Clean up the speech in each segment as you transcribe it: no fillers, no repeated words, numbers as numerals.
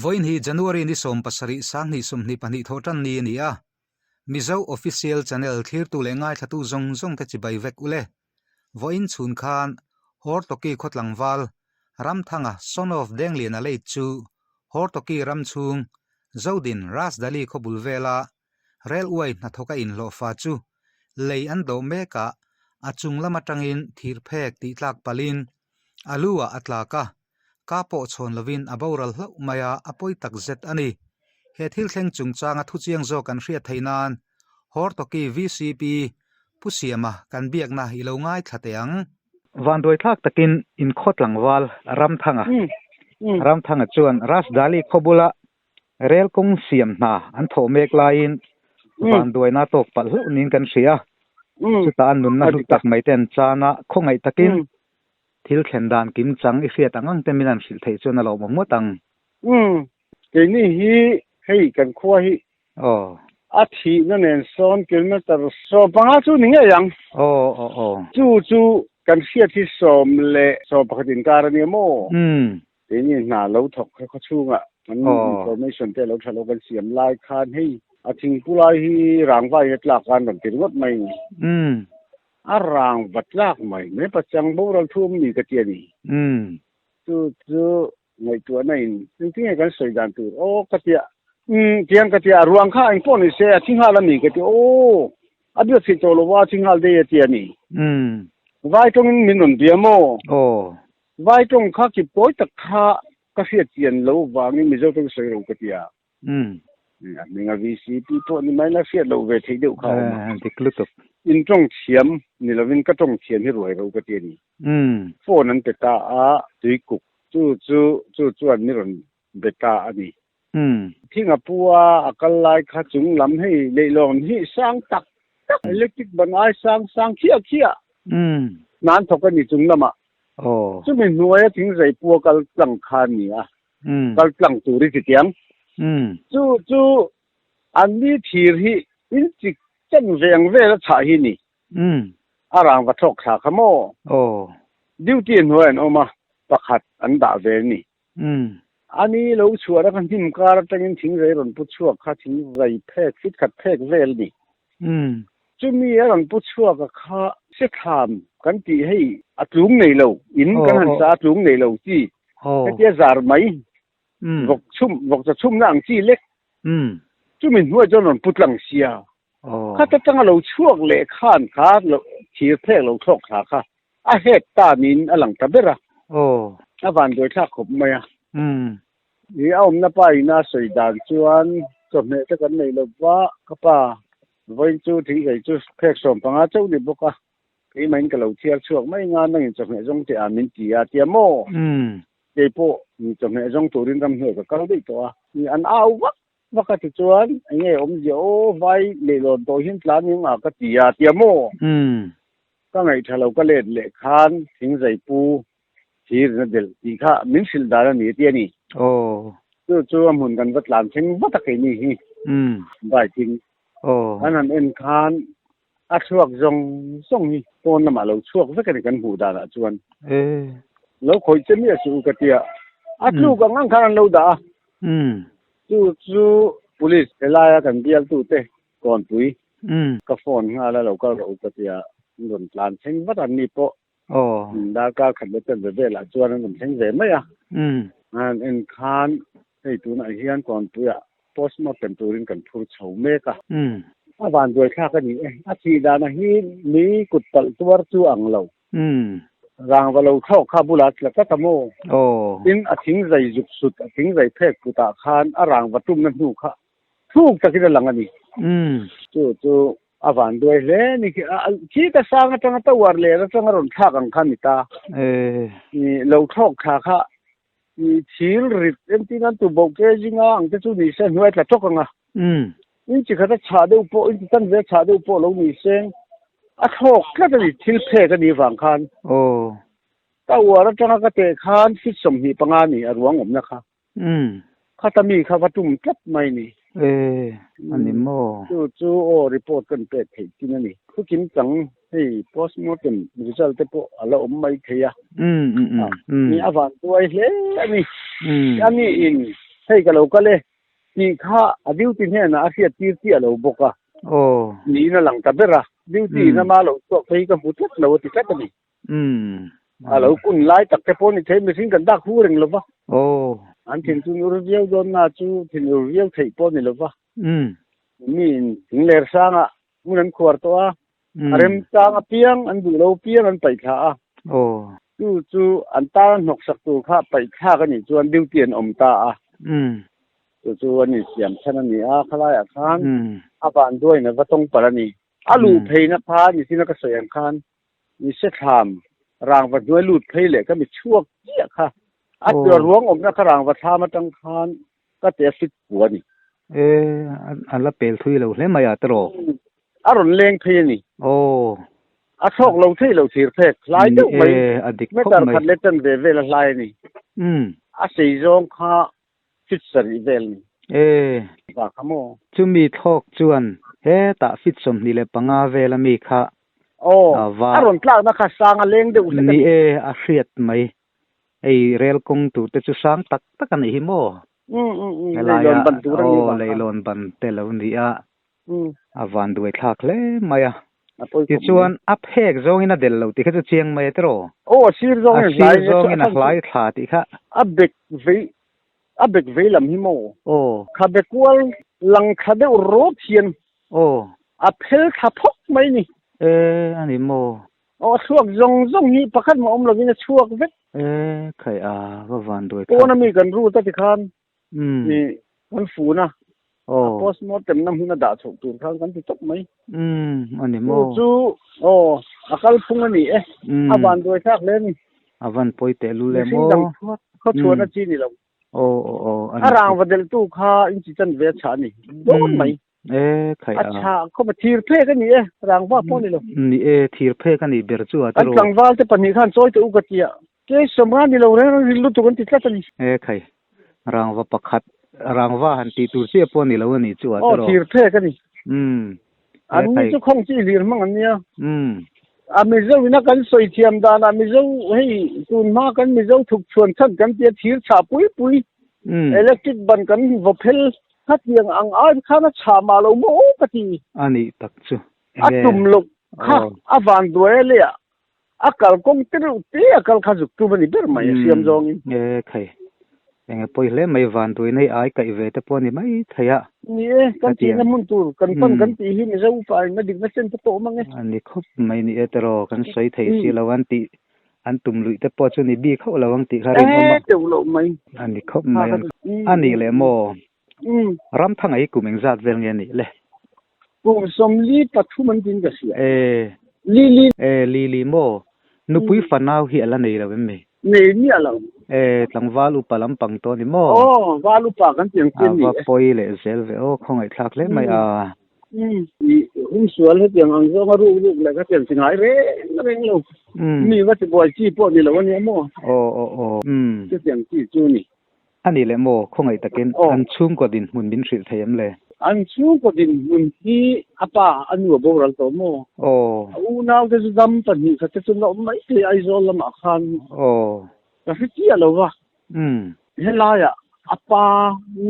Vawiin hi January ni 17 2022 thawh tan ni a ni a. Mizo Official Channel thlirtu leh ngaithlatu zawng zawng te chibai vek ule. Vawiin chhun khan Hortoki khaw tlangval Ramthanga son of Dengliana late chu Hortoki ram chhung Zodin Rasdali khaw bul vela Railway hnathawka inhlawhfa chu lei an dawh mekah a chung lam atangin thir phek tih tlak palhin a lu ah a tlak a, ka pawh chhawn lovin a boral hlauh mai a, a pawi tak zet a ni. He thil thleng chungchanga thuchiang zawk kan hriat theih nan Hortoki VCP Pu Siama kan biakna i lo ngaithla teh ang. Vanduaithlak takin inkhaw tlangval Ramthanga Ramthanga chuan Rasdali khaw bula Rel kawng siam hna an thawh mek laiin vanduaina tawk palh hlauh niin kan hria. Chutah an nunna hlu tak mai te an chan a, khawngaih takin thil thlen dan kim chang i hriat ang ang te min han hrilh theih chuan a lawmawm ngawt ang. Umm, keini hi hei kan khua hi a thihna nen sawn kilometre 15 chu ni ngei ang. Aw aw aw. Chu chu kan hriat hi 11 inkar a nia maw? Umm. Keini hna lo thawk kha khaw chhungah kan information te lo tha lo kan siam lai khan hei a thingpu lai hi rangva in a tlak khan rawn ti ringawt mai ni. A rangva tlak mai mai pachang boral thu awm ni ka ti a ni. Chu chu ngaihtuahna in engtinge kan sawi dan tur aw ka tia umm tiang ka tia a ruang kha engpawh ni se a thi nghal a ni ka ti aw a biak theih tawh lo va a thi nghal daih a ti a ni. Vai tawngin min rawn bia maw? Aw. Vai tawng kha kip tawi tak kha ka hriat chian lo vangin Mizo tawng sawi ro ka ti a. A hming a VCP pawh ni mai la hriat loh ve theih deuh kha a awm a. Dik lutuk. In tawng thiam ni lovin ka tawng thiam hi ruai ro ka ti a ni. Phone an pe ta a, tuikuk chu chu chu chuan mi rawn be ta a ni. Thing a pu a, a kal lai kha chung lam hei leihlawn hi sang tak tak electric ban ai sang sang khiah khiah nan thawk a ni chung lamah. Chumi hnuaia thingzei pu a kal tlang kha a ni a, kal tlang tur i ti tiang. Chu chu an ni thir hi in chik chen ve ang vel a chhah hi ni. A rang va thawk thla kha maw? Duty hnuai an awm a, pakhat an dah ve a ni. Ani lo chhuah na kha hnim kar atangin thingzei rawn pu chhuak kha thingzei phek fit khat phek vel a ni. Chumi a rawn pu chhuak a kha sethlam kan tih hei a tlung nei lo, in kan han sa a tlung nei lo chi hetia zar mai vawk chhum vawk chaw chhumna ang chi lek chumi hnuai chuan rawn pu tlang sia. Khat atanga lo chhuak leh khan kha thir phek lo thlawk thla kha a het ta niin a lang ta ber a. A vanduai thlak khawp mai a. I a awmna pa ina sawi dan chuan chawhmeh te kan nei lo va, ka pa vawiin chu thingzei chu phek 15 chauh ni bawk a, keimahin ka lo thiar chhuak mai nga nangin chawhmeh zawng teh a min ti a tia maw? Keipawh chawhmeh zawng turin ramhnuai ka kal daih tawh a, an au vak Vaka ti chuan eng nge awmzia aw vai leihlawn tawh hian tlan eng ah ka ti a tia maw? Ka ngaihtha lo ka let leh khan thingzei pu thir na delh tih kha min hrilh dan a ni a ti a ni. Chu chu a hmun kan va tlan thleng vat a keini hi bike in kan han en khan a chhuak zawng zawng hi pawn lamah lo chhuak vek a ni kan hmuh danah chuan. Lo khawih che miah suh u ka tia a tluk ang ang khan an lo dah a. Chu chu police helaia kan bialtute kawnpui ka phone nghal a lo kal rawh u ka tia an rawn tlan thleng vat a ni pawh darkar khat leh tel ve velah chuan an rawn thleng ve mai a. An en khan hei tunah hian kawnpuiah postmortem turin kan phur chho mek a. A vanduai thlak a ni e. A thih dana hi mi kut palh tuar chu ang lo. Rangva lo thlawk kha bulah a tla tlat a maw? Tin, a thing zai zuk sut, a thing zai phek kutah khan a rangva tumna hnu kha thluk takin a lang a ni. Chu chu a van duai hle ni khi. Khi ka sang atanga tower ler atanga rawn thlak ang kha a ni ta. Lo thlawk thla kha thil rit entin an tu boh ke zinga ang te chu ni se hnuai tla tawk ang a. Inchi khat a chhah deuh pawh, inchi tan ve a chhah deuh pawh lo ni se a thlawk tlat a ni, thil phek a nih vang khan. Tower atanga ka teh khan feet 25 a ni a ruang awmna kha. Khata mi kha va tum tlat mai ni. E, a ni maw? Chu chu aw report kan pek theih chin a ni. Thu kim chang hei postmortem result te pawh a la awm mai thei a. Ni a van tuai hle a ni. A ni in Hei ka lo kal e tih kha a duty hnenah a hriat tir chiah lo bawk a. Aw. Niin a lang ta ber a. Duty in ama lo chhuak phei hi ka hmu tlat lo a ti tlat a ni. Umm. A lo kun lai tak te pawh ni thei mihring kan dak hu reng lo va. Aw. An thin chu nur viau dawn na chu thin ur viau theih pawh ni lo va. Umm. Mi in thingler sangah hmun an khuar tawh a, a remchang apiang an duh lo apiang an paih thla a. Aw. Chu chu an tan hnawk sak tur kha paih thlak a nih chuan duty an awm ta a. Umm. Chu chu an insiam chhan a ni a, khalaiah khan a vanduain a va tawng palh a ni. A luh pheina kha nichina ka sawi ang khan Nise thlam rangva hnuai lut phei leh ka mi chhuak chiah kha a tua ruang awmna kha rangva thlam atang khan ka te a fit pu a ni. E, a la pel thui lo hle mai a tiraw? A rawn leng phei a ni. Aw. A thlawk lo thei lo thir phek hlai deuh mai. Ni e, a dik khawp Meter mai. khat leh chen ve vel a hlai a ni. Umm. A sei zawng kha fit sarih vel ni. E. Va kha maw? Chumi thlawk chuan hetah fit 25 vel a mi kha Aw, a va. A rawn tlakna kha sang a leng deuh hlek a Ni ni. e, a hriat mai. Hei rel kawng tur te chu sang tak tak a nih hi maw? Umm umm umm, Helai leilawn a, ban tur a ni aw vang kha. leilawn ban te lo ni a, Umm. a van duai thlak hle mai a. A pawi khawp mai. Tichuan a phek zawngin a del lo tih kha chu chiang mai a tiraw? Aw, a sir zawngin A a hlai sir nia chu a zawngin a chhan chu. hlai thla tih kha. A bek vei, a bek vei lam hi maw? Aw. Kha be kual lang thla deuh rawt hian. Aw. A phel thla phawk mai ni. E, a ni maw? Aw, a chhuak zawng zawng hi pakhat mah awm lovin a chhuak vek. E, khai a, va van duai thlak. Pawn ami kan rut a tikhan Umm. i kan fun a, Aw. a postmortem na hmun a dah chhoh tur khan kan ti tawp mai. Umm, a ni Chu maw? chu, aw, a kalphung a ni e. Umm. A van duai thlak hle a ni. A van pawi teh lul em Mihring dang aw. khaw chhuahna Umm. chi ni lo. Aw, aw, aw, a A ni tawp. rangva delhtu kha in chi chan ve a chhah a ni. Dawn Umm. mai. E, khai A a. chhah khawp a, thir phek a ni e, rangva pawh a ni lo. Ni e, thir phek a nih ber chu a Kan tiraw. tlangval te pahnih khan chawi teh u ka ti a, ke sawmnga ni lo reng reng lutuk an ti tlat a ni. E khai, rangva pakhat, rangva han tih tur chiah pawh a ni lo a nih chu a Aw, tiraw. thir phek a ni. Umm, e An ni khai. chu khawng chi hlir hmang an nia. Umm. A Mizo ina kan sawi thiam danah Mizo hei tun hma kan Mizo thuk chhuan chhan kan tia thir chhah pui pui, electric ban kan vaw phel Khatiang ang ai khan a chhah mah lo maw ka ti. A nih tak chu. A tum loh kha a van duai a leh a kalkawng te reuh te a kal kha zuk tum a ni ber mai a siam zawngin. E khai. Enge pawi hle mai van duai nei ai kaih ve te pawh a ni mai thei a. Ni e, kan tihna hmun tur kan pan kan tih hi Mizo upa in a dikna chen te pawh awm ang e. A ni khawp mai ni e tiraw kan sawi thei si lo an tih An tum luih te pawh chu ni bik hauh lo ang tih kha rinawm a. E teuh loh mai. A ni khawp mai an. A nih leh maw? Ramthanga hi kum engzat vel nge a nih le? Kum 43 an tin ka hria. E. Li li. E li li maw? Nupui fanau hi a la nei lo em mi? Nei miah lo. E tlangval upa lampang tawh a ni maw? Aw, val upa kan ti ang chian ni e. A va pawi leh zel ve aw, khawngaihthlak hle mai a. I hum sual hetiang ang zawnga ruk ruk leh ka tiang chi ngai reng reng lo. Mi va ti buai chi pawh ni lo a nia maw? Aw aw aw. Chutiang chi chu ni. A nih leh maw, khawngaih takin an chhungkaw dinhmun min hrilh thei em le? An chhungkaw dinhmun hi a pa a nu a boral tawh maw? Aw. A unau te chu dam pahnih khat te chu la awm mai thei Aizawl lamah khan. Aw. Ka hre chiah lo va. Helaiah a pa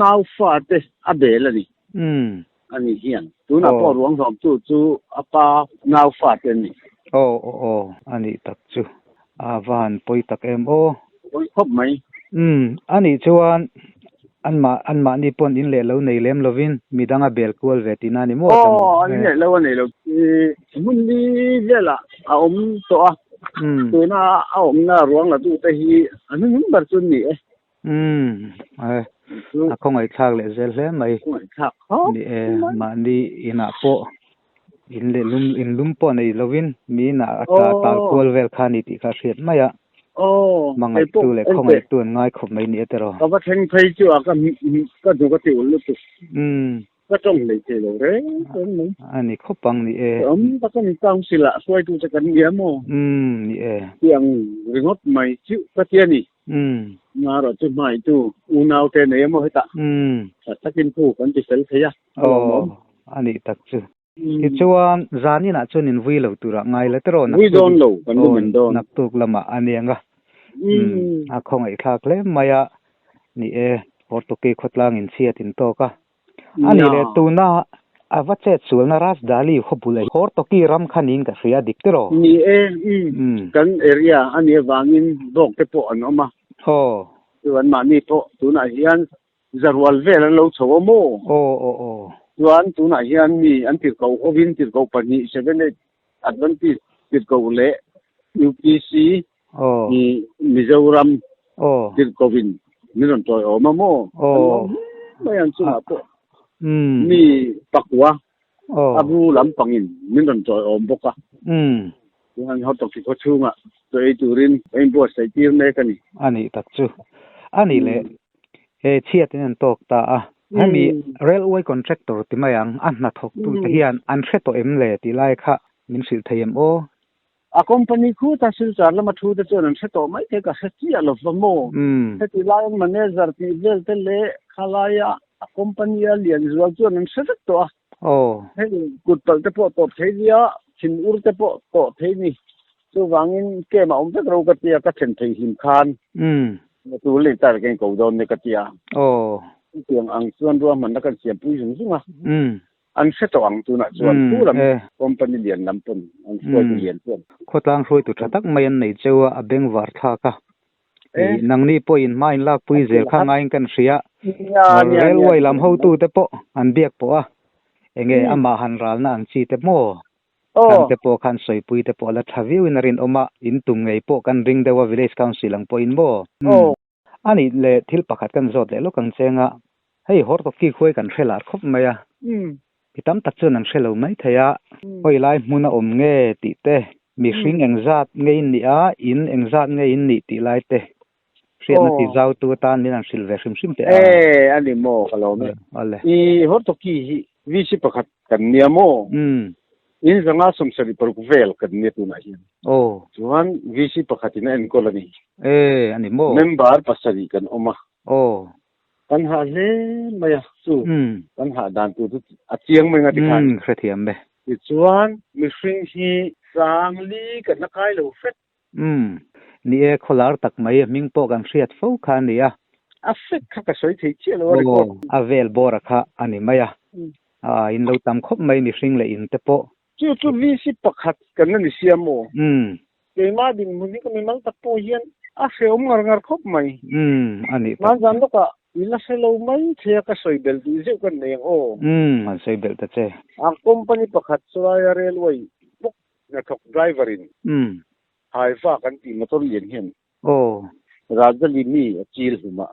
nau fate a bel a ni. A ni hian. Tunah pawh ruang hlawmtu chu a pa nau fate an ni. Aw aw aw a nih tak chu. A va han pawi tak em aw. Pawi khawp mai. Umm a nih chuan anmah anmahni pawn in leh lo nei lem lovin midang a bel kual ve tihna a ni maw? Aw an leh lo a nei lo. Hmun li velah a awm tawh a. Tuna a awmna ruang la duhte hi a hnuhnung ber chu an ni e. Umm a khawngaihthlak leh zel hle mai. Khawngaihthlak khawp Ni e, mahni inah pawh in leh lum in lum pawh nei lovin mi inah a ta tal kual vel kha a ni tih kha a hriat mai a. Aw, Hmangaihtu leh khawngaihtu an ngai khawp mai ni e tiraw. Ka va thleng phei chu a ka ka hnuk a ti ulh lutuk. Umm. Ka tawng hlei thei lo reng reng mai. A ni khawp ang ni e. Awm tak a ni council ah hruaitu che kan nia maw? Umm ni e. Tiang ringawt mai chiu ka ti a ni. Umm. Ngarawh chu hmaitu unau te nei emaw hetah. Umm. Tha takin thu kan ti fel thei a. Aw a nih tak chu. Tichuan zan inah chuan in vui lo turah ngai la tiraw Vui dawn lo kan lu men dawn. Naktuk lamah a ni ang a. Umm a khawngaihthlak hle mai a ni e. Hortoki khawtlang in chhiat in tawk a. A nih leh tuna a va chet sualna Rajdhali khaw bul ah Hortoki ram kha niin ka hria dik tiraw? Ni e, umm kan area a nih avangin vawk te pawh an awm a. Aw. Chuan mahni pawh tunah hian zarual vel an lo chho a maw? Aw aw aw. Chuan tunah hian mi an tirhkoh hovin tirhkoh pahnih Seven Eight Adventist tirhkoh leh UPC i Mizoram tirhkohin min rawn tawiawm a maw? Kan lawm hle mai an chungah pawh mi pakua a bu lampangin min rawn tawiawm bawk a. Chuan Hotawki khaw chhungah chaw ei turin ka inbuatsaih tir mek a ni. A nih tak chu. A nih leh he chhiatin an tawk ta a. Hemi railway contractor ti mai ang, a hnathawktute hian an hre tawh em le tih lai kha min hrilh thei em aw? A company khu ta Silchar lama thu te chuan an hre tawh mai thei ka hre chiah lo va maw? Heti laiin manager tih vel te leh khalaia a company a lian zual chuan an hre vek tawh a. Hei kut palh te pawh tawp thei nia, thin ur te pawh tawh thei ni. Chuvangin kem a awm vek ro ka tia ka then thei hlim khan tu lei tar ka inko dawn nia ka tia. Chutiang ang chuan ruahmanna kan siampui zung zung a. An hre tawh ang tunah chuan khu lam company lian lam pawn an hruaitu lian chuan. Khawtlang hruaitu tha tak mai an nei cheu a, a bengvar thlak a. Nangni pawhin hma in lakpui zel kha ngaiin kan hria. Railway lam hotute pawh an biak pawh a, enge amah han ralna ang chi te maw? Khan te pawh khan sawipui te pawh a la tha viauin a rinawm a, in tum ngei pawh kan ring deuh a village council ang pawhin maw? A nih leh thil pakhat kan zawt leh lawk ang cheng a, hei Hortoki khuai kan hre lar khawp mai a, mi tam tak chuan an hre lo mai thei a, hawi lai hmun a awm nge tih te, mihring engzat nge in nih a, in engzat nge in nih tih lai te hriatna ti zau tu atan min han hrilh ve hrim hrim teh a. E, a ni maw ka lo awm e. I Hortoki hi VC pakhat kan nia maw? In zanga sawmsarih paruk vel kan nia tunah hian. Aw. Chuan VC pakhatin a enkawl a ni. E, a ni maw? Member pasarih kan awm a. Aw. Kan hah hle mai a, chu kan hah dan tur chu a chiang mai nga tikhan. Hrethiam e. Tichuan mihring hi sangli kan la kai lo hret. Umm. Ni e, khawlar tak mai hming pawh kan hriat fo kha a ni a. A fek kha ka sawi thei chiah lo a record. Aw, a vel bawra kha a ni mai a. Aa, in lo tam khawp mai mihring leh in te pawh. Chu chu VC pakhat kan la ni sia maw? Umm. Keimah dinhmun hi ka mimal tak pawh hian a hrehawm ngar ngar khawp mai. Umm, a nih tak. Hmanzan lawkah i la hre lo mai thei a, ka sawi belh duh zeuh kan nei ang aw. Umm, an sawi belh ta che. A company pakhat chulaia railway bawk Hnathawk driver in Haifa kan tih motor lian hian Rajali mi a chil hlum a,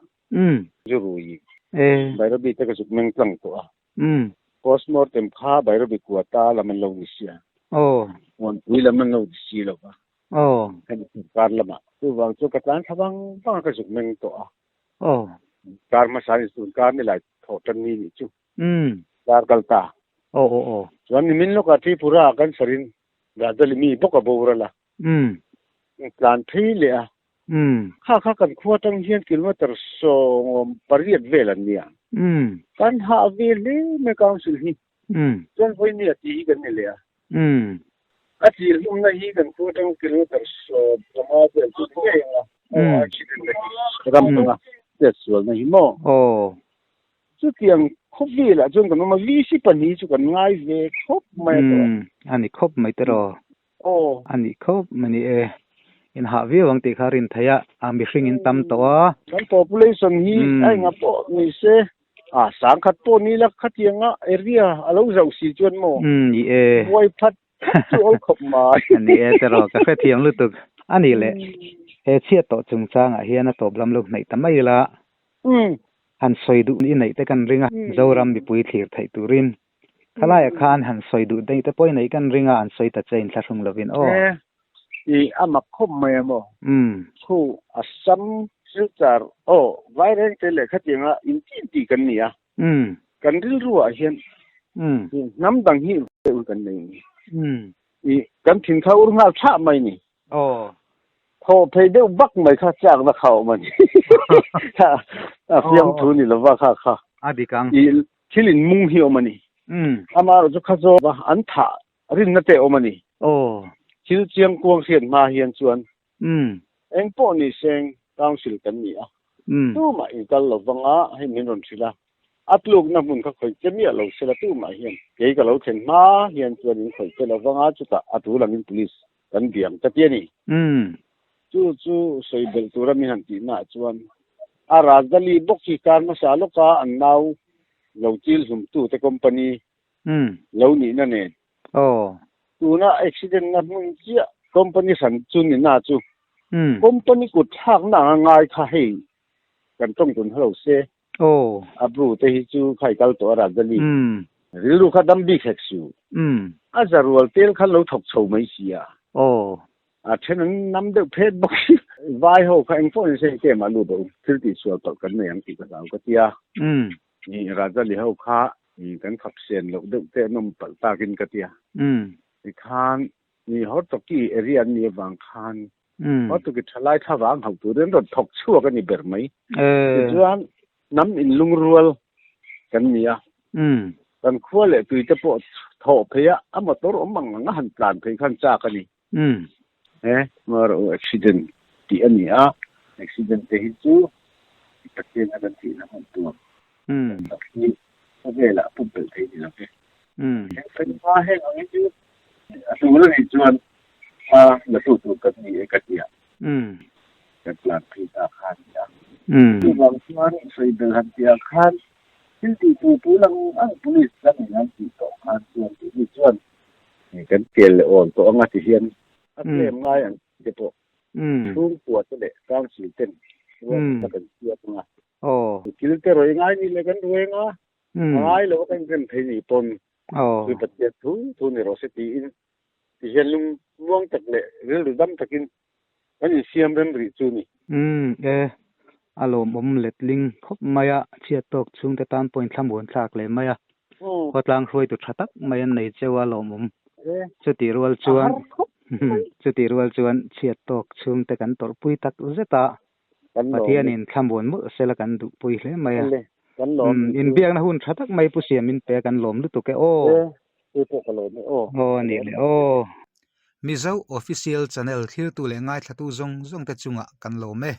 zu rui Bairabi te ka zuk meng tlang tawh a, postmortem kha Bairabi kua ta lam an lo ni sia, Muanpui lam an lo ni si lo va, hemi sorkar lamah chuvang chu ka tlan thla vang vang a ka zuk meng tawh a, kar hmasa in tun kar ni lai thawh tan ni nih chu. Dar kal ta. Aw aw aw. Chuan nimin lawkah Tripura ah cancer in Rajali mi bawk a boral a. Tlan phei leh a. Kha kha kan khua atang hian kilometer sawm pariat vel an nia. Kan hah ve hle mai council hi. Chuan vawinia tih hi kan ni leh a. A thil hlumna hi kan khua atang kilometer 15 vel chu ni ngei ang a. Aw accident na hi ram anga chet sualna hi maw? Aw. Chutiang khawvelah chuan kan awm a, VC pahnih chu kan ngai ve khawp mai a tawh. Umm, a ni khawp mai tiraw? Aw. A ni khawp mai ni e. In hah viau ang tih kha rin theih a, a mihring in tam tawh a. Kan population hi a enga pawh ni se, a sangkhat pawh ni la khatianga area a lo zauh si chuan maw? Umm, ni e. Buai phat phat chu awl khawp mai. A ni e tiraw, ka hrethiam lutuk. A ni le, he chhiat tawh chungchangah hian a tawp lam lo hnaih ta mai ila. Umm. Han sawi duh i neih te kan ring a, Zoram mipui thlir theih turin. Khalaiah khan han sawi duh daih te pawh i neih kan ring a, an sawi ta che inthlahrung lovin aw. E, i a mak khawp mai a maw? Umm. Khu Assam Silchar aw Vairengte leh khatianga inti inti kan ni a. Umm. Kan rilru ah hian Umm. Hnam dang hi ur kan nei ni. Umm. I kan thin kha ur nghal thlah mai ni. Aw. Thaw phei deuh bak mai kha chakna kha awm a ni. A fiamthu ni lova kha kha. A dik ang. I thil in mung hi awm a ni. Umm. Amaherawh chu kha zawk a an thah rinna te awm a ni. Aw. Thil chiang kuang hriat hma hian chuan Umm. Engpawh ni seng council kan ni a. Tumah in kal lo vang a, hei min rawn hrilh a. A tlukna hmun kha khawih che miah lo sela tumah hian kei ka lo thlen hma hian chuan in khawih che lo vang a, chutah a tul angin police kan biang ka ti a ni. Chu chu sawi belh tura min han tihnaah chuan a Rajdali bawk hi kar hmasa lawka an nau lo chil hlumtute company lo nihna nen tuna accident na hmun chiah company hran chu nihna chu company kut thlakna anga ngai kha hei kan tawng tun halo se. A bru te hi chu khai kal tawh a Rajdali rilru kha dam bik hek su. A zarual tel khan lo thawk chho mai si a. A then an nam deuh phet bawk si. Vai ho kha eng pawh ni se kem ah lut rawh u, thil tihsual palh kan nei ang tih ka hlau ka ti a. Rajali ho kha kan khap sen loh deuh te an awm palh takin ka ti a. Tikhan Hortoki area an nih avang khan Hortoki thalai thlavang hauh turin an rawn thawk chhuak a ni ber mai. Tichuan hnam inlungrual kan ni a, kan khua leh tui te pawh thawh phei a, a motor awm ang ang a han tlan phei khan chak a ni. He Maro accident tih a ni a, accident te hi chu Pathian a kan tihna hman tur tak hi khawvelah pumpelh thei ni lo ve. Heng hma heng ang hi chu a tul a nih chuan hma la tu tur kan ni e ka ti a, kan tlan phei ta kha a ni a. Chuvang chuan sawi bel han tihah khan thil tih tur tul ang ang police dangin an tih tawh khan chuan tih mi chuan kan kel leh awl tawh anga ti hian a claim ngai ang te pawh chhungkua te leh council ten ruahmanna kan siam anga kil te rawih ngai ni leh kan ruai anga a ngai lo a kan rem thei ni pawn chu Pathian thu thu ni rawh se tiin ti hian lung muang tak leh rilru dam takin kan insiam rem rih chu ni. Umm e, a lawmawm letling khawp mai a, chhiat tawk chhungte tan pawhin thlamuan thlak leh mai a, khawtlang hruaitu tha tak mai an nei cheu a lawmawm. Chutih rual chuan chutih rual chuan chhiat tawk chhungte kan tawrhpui tak zet a, Pathianin thlamuan mawlh sela kan duhpui hle mai a. Inbiakna hun tha tak mai Pu Siam min pe a kan lawm lutuk e aw. Aw a nih leh aw. Mizo Official Channel thlirtu leh ngaithlatu zawng zawngte chungah kan lawm e.